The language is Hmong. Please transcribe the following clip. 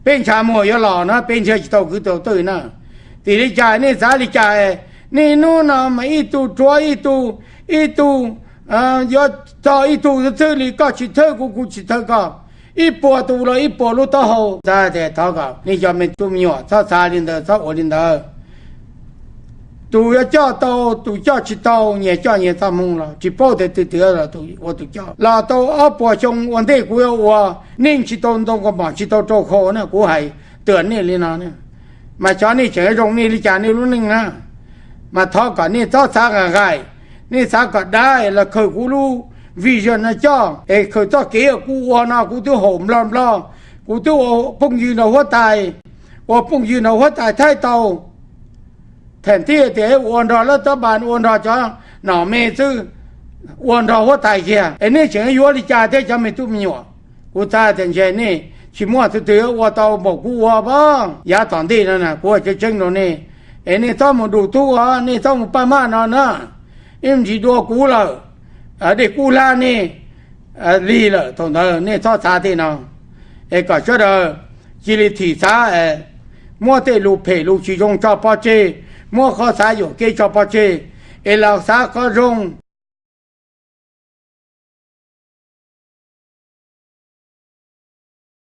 Peb ntshav muag yuav los no peb nrhiav tsis tau kwv tau tij na. Tim li cas nej xav li cas? Nej hnub no mas ib tug rhuav ib tug, ib tug yuav txog ib tug xwb li, koj tsis thawj kuv, kuv tsis thawj koj, ib puas tus los ib puas lub taub hau. Xav tias thov kom nej cov me tub me nyuam txhob xav li ntawd, txhob ua li ntawd. Tus yuav coj tau, tus coj tsis tau, nyias coj nyias txoj hmoo los tsis paub tias twg twg los tus ua tus coj. Los tau ob puas xyoo ua ntej kuv yuav ua, nej tsis tau ntoo kaus mom tsis tau rau khau na, kuv hais tuam nej li no. Mas xyov nej tseem zoo nej li cas nej lub neej na. Mas thov kom nej txhob xav nqaim nqaim, nej xav kom dab los khaws kuv lub vision no coj es khaws txoj kev kuv ua no kuv twb haum nplog nplog, kuv twb ua phooj ywg nrog huab tais, ua phooj ywg nrog huab tais Thaib tau. Thaum twg tias ua nrog lawv tab pas, ua nrog cov nom me xwb, ua nrog huab tais kiag es nej tseem yuav li cas thiab cov me tub me nyuam? Kuv xav tias ntshe nej tsis muaj tus twg ua tau npaum kuv ua pab. Yav tom ntej no na kuv ua tseeb tseeb rau nej, es nej txhob mus du tub os, nej txhob mus paj maj no na. Ib ntsis dua kuv lawm, dej kub hlab nej lig lawm, thaum ntawd nej txhob xav tej no. Es kom sawv daws cia li thim xav, muab tej lus phem lus tsis zoo tso pov tseg, muab qhov xav yuam kev tso pov tseg, es los xav qhov zoo.